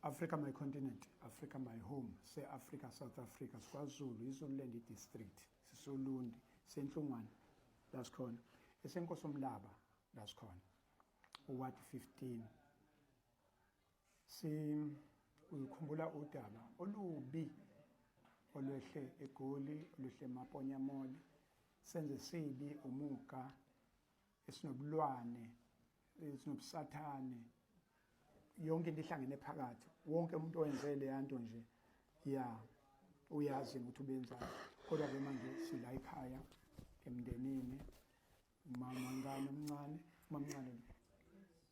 Africa my continent, Africa my home, se Africa, South Africa, siKwaZulu, iZululand district, sisoLundi, senhlungwane la sikhona, esenkosi omlaba la sikhona, uward 15. Si uyikhumbula udaba olubi olwehle eGoli, olwehle eMaponya Mall, senze sibi umuga esinobulwane, esinobusathane, yonke into ihlangene phakathi. Wonke umuntu owenze leya nto nje ya uyazi ukuthi ubenzani. Kodwa-ke manje sila ekhaya emndenini, umama wengane omncane, umamncane,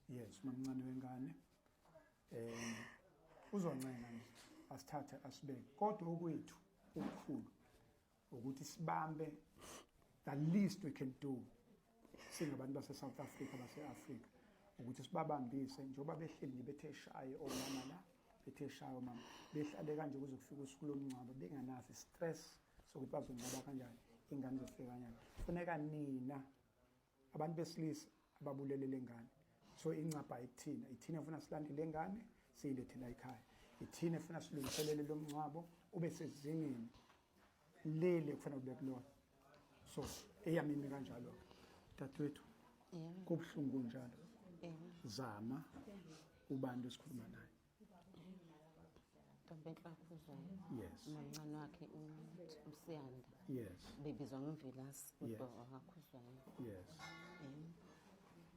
yes, umamncane wengane uzoncenga nje asithathe asibeke. Kodwa okwethu okukhulu ukuthi sibambe the least we can do singabantu base-South Africa, base-Afrika, ukuthi sibabambise njengoba behleli nje bethe shaye omama la, bethe shaye omama, behlale kanje kuze kufike usuku lomngcwabo benganaso i-stress sokuthi bazongcwaba kanjani, ingane izofika kanjani. Funeka nina abantu besilisa ababulele le ngane, so incabha ikuthina, ithina funa silande le ngane siyilethe la ekhaya, ithina funa silungiselele lo mngcwabo ube sezingeni leli ekufanele ube kulona. So eyami imi kanjalo, dadewethu, kubuhlungu kunjalo. Zama ubantu esikhuluma naye. Ntombenhle Khuzwayo. Yes. Umamncane wakhe uSiyanda. Yes. Bebizwa ngoMvelasi kodwa wakaKhuzwayo. Yes.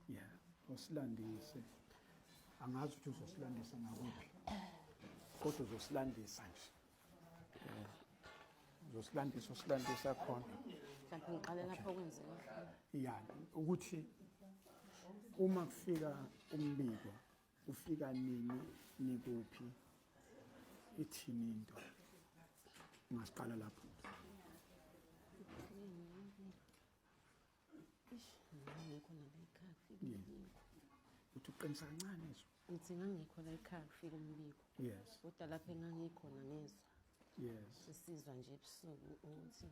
Yeah. Usilandise. Angazi ukuthi uzosilandisa ngakuphi. Kodwa uzosilandisa nje. Uzosilandisa, usilandisa khona. Mhlawumbe ngiqale lapho kwenzeka. Yeah, ukuthi uma kufika umbiko ufika nini, nikuphi, ithini into, ungasiqala lapho. Ish, ngangekho nala ekhaya kufika umbiko. Uthi uqinisa kancane izwi. Ngithi ngangekho la ekhaya kufika umbiko. Yes. Kodwa lapho engangikhona ngezwa. Yes. Sesizwa nje ebusuku ukuthi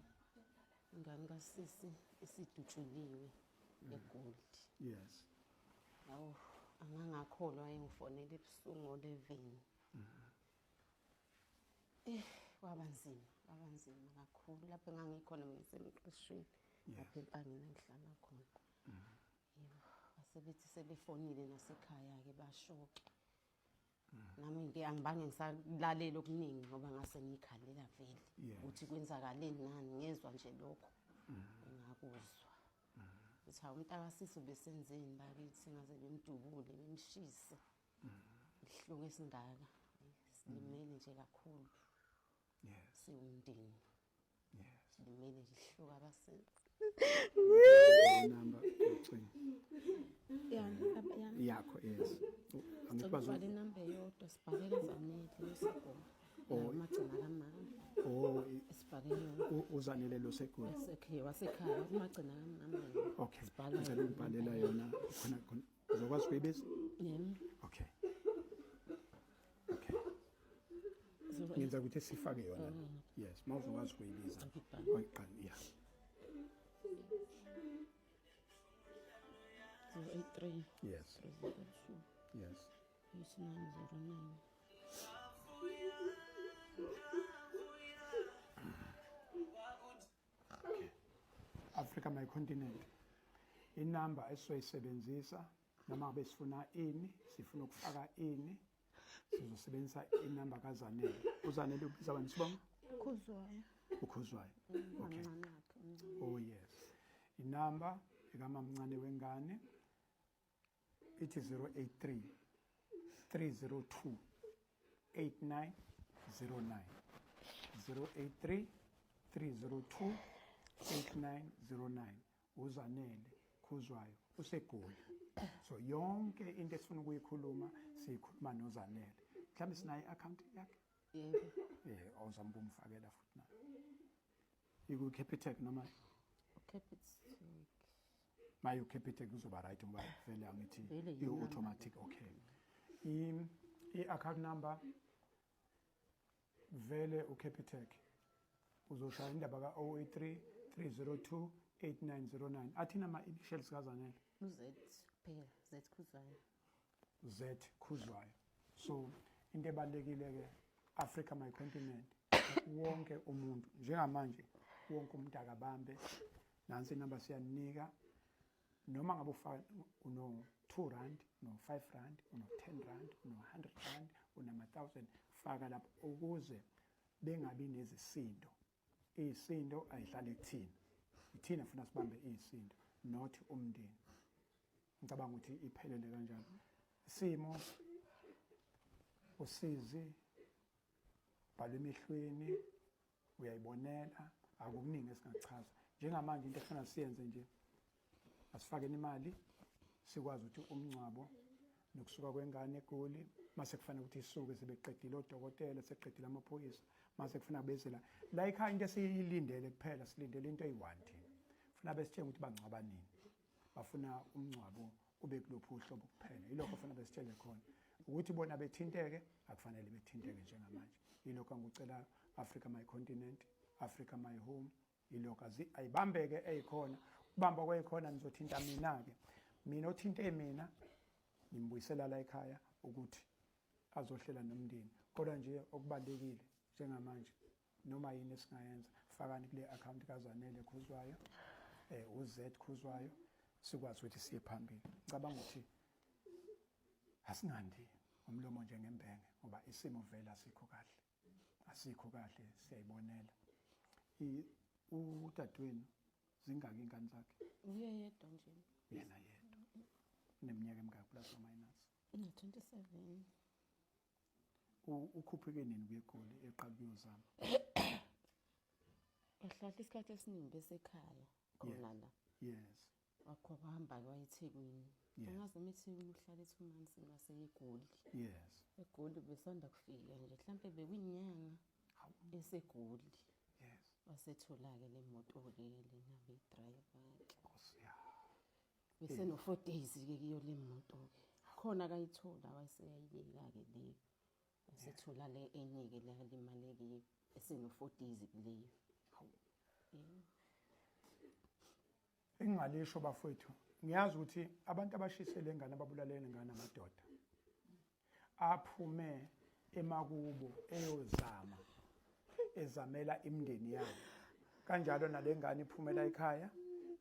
ingane kasisi isidutshuliwe eGold. Yes. Hawu, angangakholwa engifonela ebusuku ngo-11. Eh, kwaba nzima, kwaba nzima kakhulu lapho engangikhona mina ngisemqeshweni lapho empangeni engihlala khona. Yebo, basebethi sebefonile nasekhaya-ke basho-ke. Nami nje angibange ngisalalela okuningi ngoba ngase ngikhalela vele ukuthi kwenzakaleni nani, ngezwa nje lokho engakuzwa. Ukuthi hawu, umntakasisi ubesenzeni bakithi ngaze bemdubule bemshise. Isihluku esingaka, silimele nje kakhulu. Siwumndeni. Silimele nje isihluku abasenze. Number ucingo. Yakho, yes. Angithi bazo Sibhale inamba eyodwa, sibhale kaZanele loSegoli. Oh. Umagcina kamama. Oh, Sibhale yona. uZanele loSegoli. Wasekhaya, wasekhaya, umagcina kamama. Okay. Sibhala Ngicela ungibhalela yona khona khona. Uzokwazi ukuyibiza? Yebo. Okay. Okay. Ngenza ukuthi sifake yona. Yes, mawuzokwazi ukuyibiza. Ngibhale. Oyiqala, yeah. 083 Yes. 302 Yes. 8909. Africa my continent. Inamba esizoyisebenzisa noma ngabe sifuna ini, sifuna ukufaka ini, sizosebenzisa inamba kaZanele. UZanele ubiza bani sibonga? Khuzwayo. UKhuzwayo. Okay. Umamncane wakhe omncane. Oh yes. Inamba ekamamncane wengane ithi 083 302 8909. 083 302 8909. UZanele Khuzwayo useGoli. So yonke into esifuna ukuyikhuluma siyikhuluma noZanele. Mhlawumbe sinayo i-account yakhe? Yebo. Eh, awuzama ukumfakela futhi nayo. Iku Capitec noma Capitec. Maye uCapitec uzoba right ngoba vele angithi Vele yinamba. i-automatic. Okay. I-account number vele uCapitec uzoshaya indaba ka-083 302 8909. Athina ama-initials kaZanele? UZ kuphela, Z Khuzwayo. Z Khuzwayo. So Into ebalulekile ke, Africa my continent, wonke umuntu njengamanje, wonke umuntu akabambe nansi inamba siyanika, noma ngabe ufaka uno 2 rand, uno 5 rand, uno 10 rand, uno 100 rand, unama 1000, faka lapho ukuze bengabi nezisindo. Isindo ayihlale kuthina, ithina funa sibambe isindo, not umndeni. Ngicabanga ukuthi iphelele kanjalo isimo. Usizi bhalwe emehlweni, uyayibonela, akukuningi esingachaza njengamanje. Into efuna siyenze nje, asifakeni imali sikwazi ukuthi umngcwabo nokusuka kwengane eGoli, mase kufanele ukuthi isuke sebeqedile odokotela, seqedile amaphoyisa, mase kufuna beze la la ekhaya. Into esiyilindele kuphela, silindele into eyi-one thina, funa besitshenge ukuthi bangcwaba nini, bafuna umngcwabo ube kuluphi uhlobo kuphela. Yilokho funa besitshele khona. Ukuthi bona bethinteke, akufanele bethinteke njengamanje. Yilokho angikucela, Africa my continent, Africa my home. Yilokho ayibambeke eyikhona, ukubamba kweyikhona. Nizothinta mina-ke, mina othinte mina ngimbuyisela la ekhaya ukuthi azohlela nomndeni. Kodwa nje okubalulekile njengamanje, noma yini esingayenza, fakani kule account kaZanele Khuzwayo, uZ Khuzwayo, sikwazi ukuthi siye phambili. Ngicabanga ukuthi asingandi umlomo njengembenge, ngoba isimo vele asikho kahle, asikho kahle, siyayibonela. Udadewenu zingaki ingane zakhe? Uye yedwa nje. Yena yedwa. Uneminyaka emingaki, plus or minus? Una-27. Ukhuphuke nini kuye eGoli eqala ukuyozama? Wahlala isikhathi esiningi besekhaya khona la. Wakho wahamba-ke waya eThekwini. Angazi noma eThekwini uhlala 2 months mase eGoli. EGoli besanda kufika nje, mhlampe bekuyinyanga eseGoli. Wasethola-ke le moto-ke lena beyidrayiva-ke. Nkosi yami. Beseno-4 days-ke kuyo le moto-ke. Khona akayithola, wayeseyayiyeka-ke leyo. Wasethola le enye-ke le alimale kuyo eseno-4 days kuleyo. Yebo. Engingalisho bafowethu, ngiyazi ukuthi abantu abashise le ngane, ababulale le ngane, amadoda aphume emakubo eyozama, ezamela imindeni yabo. Kanjalo nale ngane iphumela ekhaya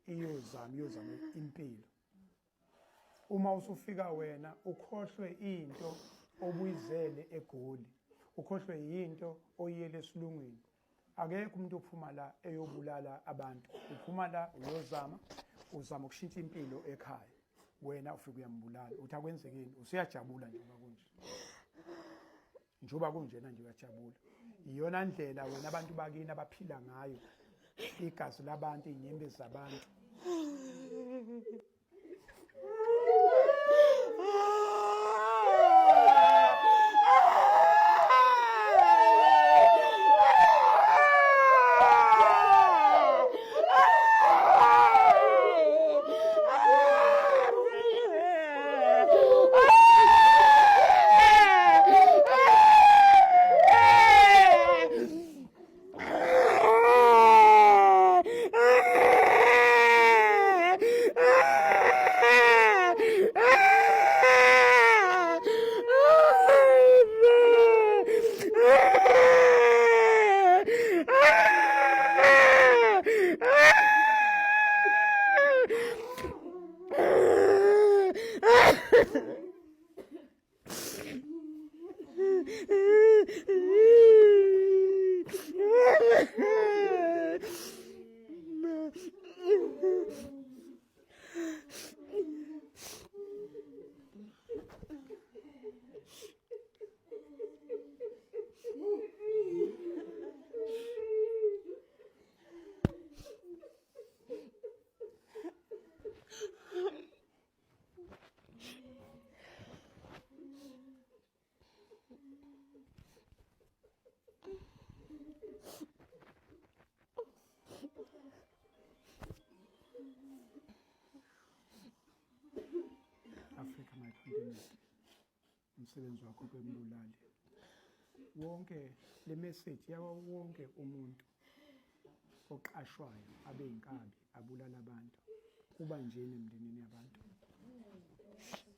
iyozama, iyozama impilo. Uma usufika wena ukhohlwe into obuyizele eGoli, ukhohlwe yinto oyiyele esilungwini. Akekho umuntu ophuma la eyobulala abantu. Uphuma la uyozama, uzama ukushintsha impilo ekhaya, wena ufike uyambulala, uthi akwenzekeni, usuyajabula njengoba kunje, njengoba kunjena nje uyajabula. Iyona ndlela wena abantu bakini abaphila ngayo, igazi labantu, iy'nyembezi zabantu. Africa my continent, umsebenzi wakho kwembulali wonke, le message yawa wonke umuntu oqashwayo abe inkabi abulala abantu. Kuba njena emndenini yabantu,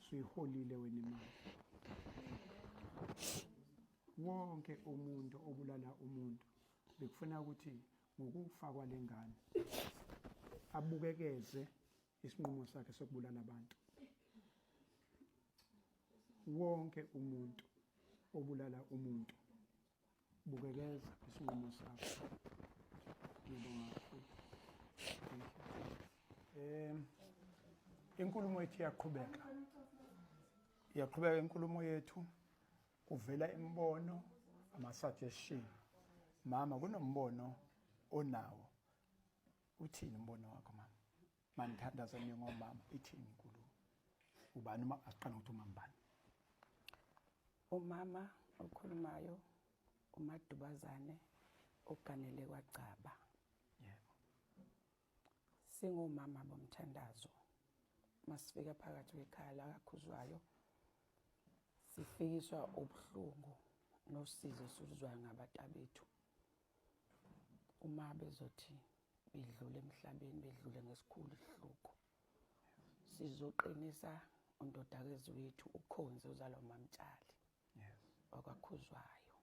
suyiholile wena imali. Wonke umuntu obulala umuntu bekufuna ukuthi ngokufa kwalengane abukekeze isinqumo sakhe sokubulala abantu. Wonke umuntu obulala umuntu bukekeza isinqumo sakho. Ngiyabonga kakhulu. Thank you. Inkulumo yethu iyaqhubeka. Iyaqhubeka inkulumo yethu. Kuvela imibono, ama-suggestion. Mama kunombono onawo. Uthini umbono wakho mama? Manithandaza ningomama ithini inkulumo? Ubani uma asiqale ukuthi umambani? Umama okhulumayo uMadubazane oganele kwaGcaba. Yebo. Singomama bomthandazo. Masifika phakathi kwekhaya la kaKhuzwayo sifikiswa ubuhlungu nosizi esiluzwayo ngabantabethu. Uma bezothi bedlule emhlabeni bedlule ngesikhulu isihluku. Sizoqinisa undodakazi wethu uKhonzi ozalwa uMamtshali. Yes. Wakwakhuzwayo.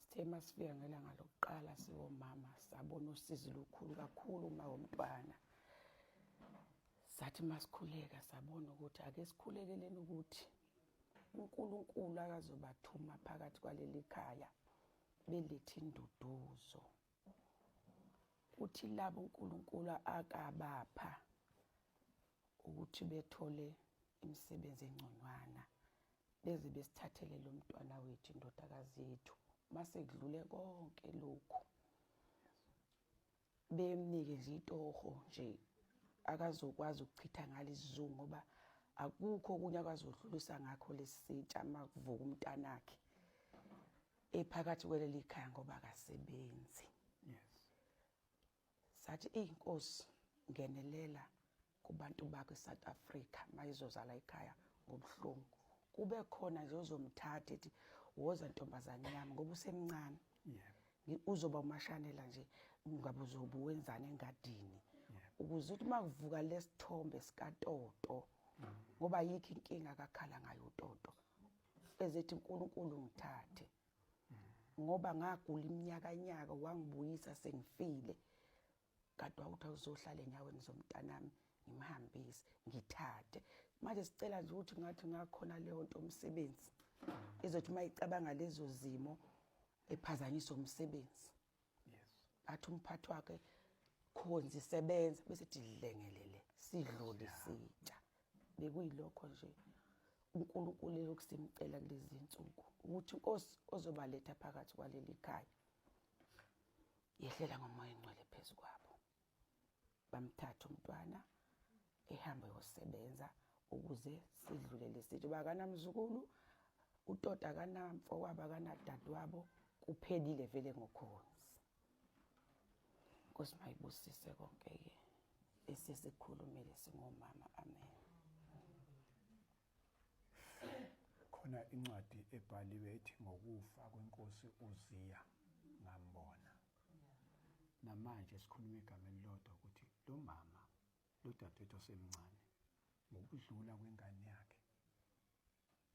Sithe masifika ngelanga lokuqala siwomama sabona usizi lukhulu kakhulu uma womntwana. Sathi masikhuleka sabona ukuthi ake sikhulekeleni ukuthi uNkulunkulu akazobathuma phakathi kwaleli khaya belethe induduzo. Kuthi labo uNkulunkulu akabapha ukuthi bethole imisebenzi engconywana beze besithathele lo mntwana wethu indodakazi yethu mase kudlule konke lokhu bemnike nje itoho nje akazokwazi ukuchitha ngalo isizungu ngoba akukho okunye akazodlulisa ngakho lesitsha makuvuka umntanakhe ephakathi kweleli khaya ngoba akasebenzi. Yes. Sathi eyi Nkosi ngenelela kubantu bakho eSouth Africa mayizozala ekhaya ngobuhlungu kube khona nje ozomthatha ethi woza ntombazane yami ngoba usemncane yeah. Uzoba umashanela nje ngabe uzobe wenzani engadini ukuze ukuthi uma kuvuka lesithombe sikatoto ngoba yikho inkinga akakhala ngayo utoto ezethi uNkulunkulu ngithathe ngoba ngagula iminyakanyaka wangibuyisa sengifile kade wawuthi awuzohlala enyaweni zomntanami ngimhambise ngithathe manje sicela nje ukuthi ngathi ngakhona leyo nto umsebenzi izothi uma icabanga lezo zimo ephazanyiswa umsebenzi. Yes. Athi umphathi wakhe khonzi sebenza bese dlengelele sidlule sitsha. Bekuyilokho nje uNkulunkulu elokusimcela kulezi zinsuku ukuthi inkosi ozobaletha phakathi kwaleli khaya yehlela ngomoya engcwele phezu kwabo. Bamthatha umntwana ehambe yosebenza ukuze sidlule lesithi bakanamzukulu utota akanamfowabo akanadadewabo kuphelile vele ngokhonzi. Nkosi mayibusise konke-ke esesikhulumile singomama. Amen. Khona incwadi ebhaliwe ethi ngokufa kwenkosi uZiya ngambona. Namanje sikhuluma igama elilodwa ukuthi lo mama lo dadewethu osemncane ngokudlula kwengane yakhe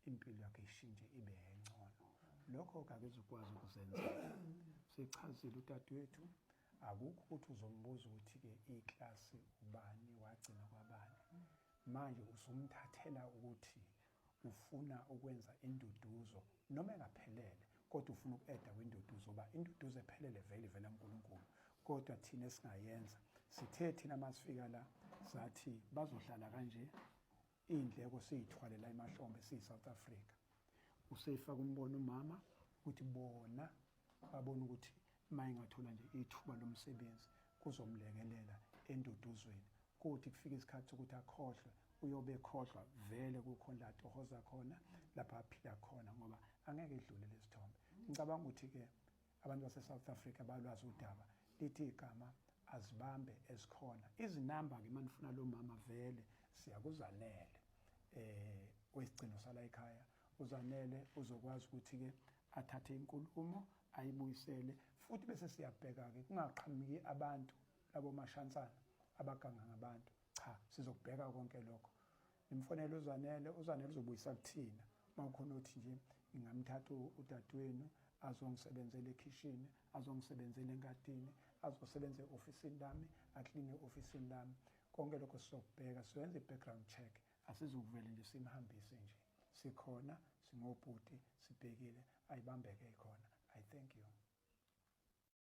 impilo yakhe ishintshe ibe engcono. Lokho akakezukwazi ukuzenzela. Sichazile udadewethu akukho ukuthi uzombuza ukuthi-ke iklasi ubani wagcina kwabani. Manje usumthathela ukuthi ufuna ukwenza induduzo noma engaphelele kodwa ufuna uku-eda kwinduduzo uba induduzo ephelele vele ivela kuNkulunkulu kodwa thina esingayenza sithe thina masifika la sathi bazohlala kanje iy'ndleko siyithwalela emahlombe siyi-South Africa useyifaka umbono umama ukuthi bona babona ukuthi uma engathola nje ithuba lomsebenzi kuzomlekelela enduduzweni kuthi kufika isikhathi sokuthi akhohlwe uyobe ekhohlwa vele kukhona la tohoza khona lapha aphila khona ngoba angeke edlule lesithombe. Ngicabanga ukuthi-ke abantu base-South Africa balwazi udaba lithi igama azibambe ezikhona izinamba-ke uma nifuna lo mama vele siyakuzanele wesigcino sala ekhaya uzanele uzokwazi ukuthi-ke athathe inkulumo ayibuyisele futhi bese siyabheka-ke kungaqhamuki abantu labo mashansana abaganga ngabantu. Cha, sizokubheka konke lokho. Nimfonele uZanele, uZanele uzobuyisa kuthina. Uma kukhona othi nje Ngingamthatha udadewenu azongisebenzela ekhishini, azongisebenzela engadini, azosebenza e-ofisini lami, akline e-ofisini lami. Konke lokho sizokubheka, sizoyenza i-background check. Asizukuvele nje simhambise nje. Sikhona, singobhuti, sibhekile, ayibambeke khona. I thank you.